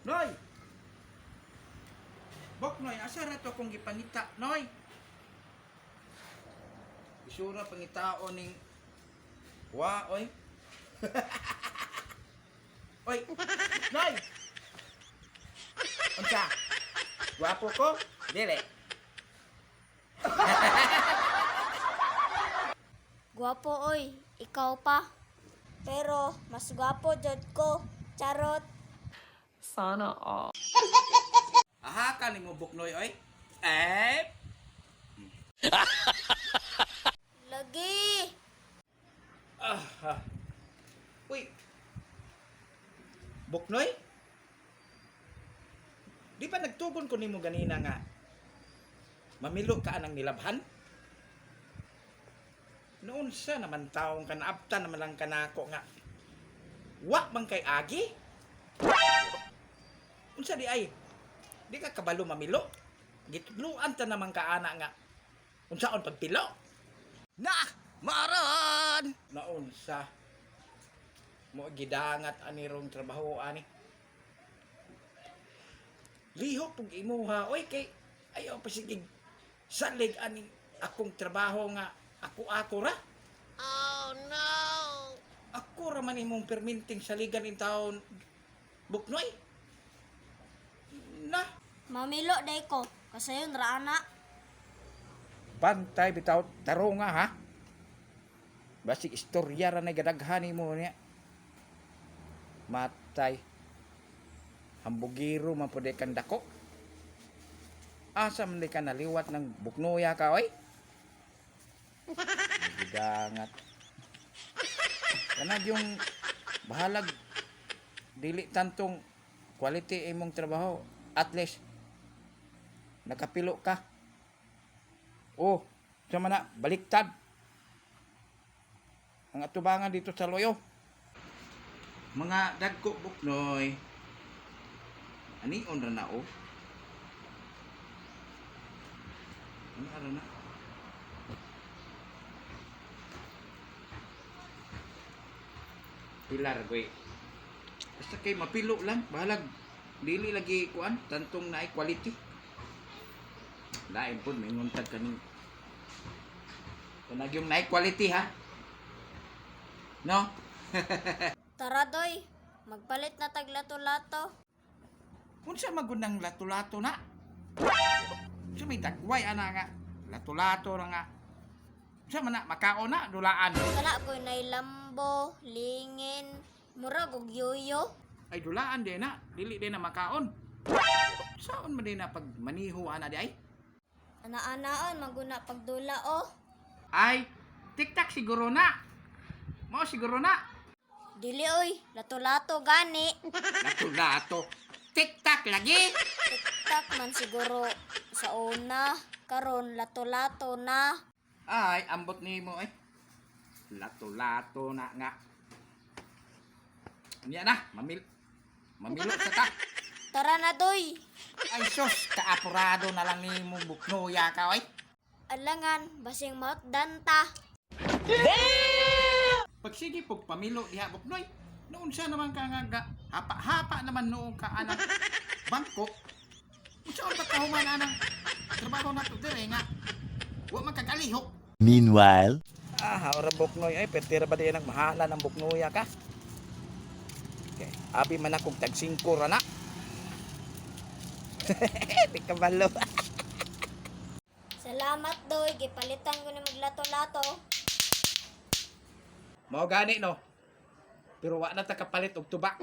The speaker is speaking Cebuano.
Noy! Bok, Noy, asa ra to akong gipangita, Noy? Isura pangitao ning wa, oy. Oy, Noy! Unsa? Gwapo ko? Dili. Gwapo oy, ikaw pa. Pero mas gwapo jud ko. Charot. Sana all. Aha ka nimo, Buknoy, oy. Eh, Lagi. Ah. Uy. Buknoy? Di ba nagtugon ko nimo ganina nga mamilo ka anang nilabhan? Noon sa naman taong kanaabta naman lang kanako nga wa man kay agi? Unsa di ay? Di ka kabalo mamilo? Gitudluan ta naman ka ana nga unsaon pagpilo? Na! Maran! Naunsa mo gidangat ani rong trabaho ani. Lihok pug imuha oy, kay ayaw pa sige salig ani akong trabaho nga ako ako ra. Oh no. Ako ra man imong perminting saligan in taon, Buknoy. Na Mamilo day ko. Kasayon ra ana. Bantay bitaw tarunga ha. Basig istorya ra na gadaghan nimo niya. Matay. Hambugiro man pud kang dako. Asa man di ka naliwat ng buknoya ka oy? Gidangat. Kanag yung bahalag dili tantong quality imong trabaho, at least nakapilo ka. Oh, sa mana baliktad. Ang atubangan dito sa loyo. Mga dagko, Buknoy. Ani on ra na oh. Ano ra na? Pilar goy. Basta kay mapilo lang, bahalag dili lagi kuan tantong naay quality. Lain po, may nguntag kaning. Kanag yung naay quality ha. No? Tara doy. Magpalit na tag lato-lato. Unsa magunang lato-lato na? Unsa may dagway ana nga? Lato-lato ra nga. Unsa man na makaon na dulaan? Kana ko nay lambo, lingin, murag og yoyo. Ay, dulaan din na, dili din na makaon. Saon man din na pag maniho ana di ay? Ana-anaon maguna pagdula oh. Ay, tiktak siguro na. Mao siguro na. Dili oy, lato-lato gani. Lato-lato. Tiktak lagi. Tiktak man siguro sa una, karon lato-lato na. Ay, ambot nimo ay. Lato-lato na nga. Niya na, mamilo sa ta. Tara na doy. Ay sus, kaapurado na lang nimo, buknoya ka oy. Alangan, basing mautdan ta. Pagsige pug pamilo diha, Buknoy. Noon siya naman ka nga hapa-hapa naman noong ka anang bangko. Unsa ba kahuman anang trabaho nato dire nga wa man kagalihok? Meanwhile, Ah, ora Buknoy ay pertira ba diyan ang mahala ng buknoya ka? Okay, abi man akong tag 5 ra na. Di ka balo. Salamat doy, gipalitan ko ni maglato-lato. Mao gani no. Pero wa na ta kapalit og tubak.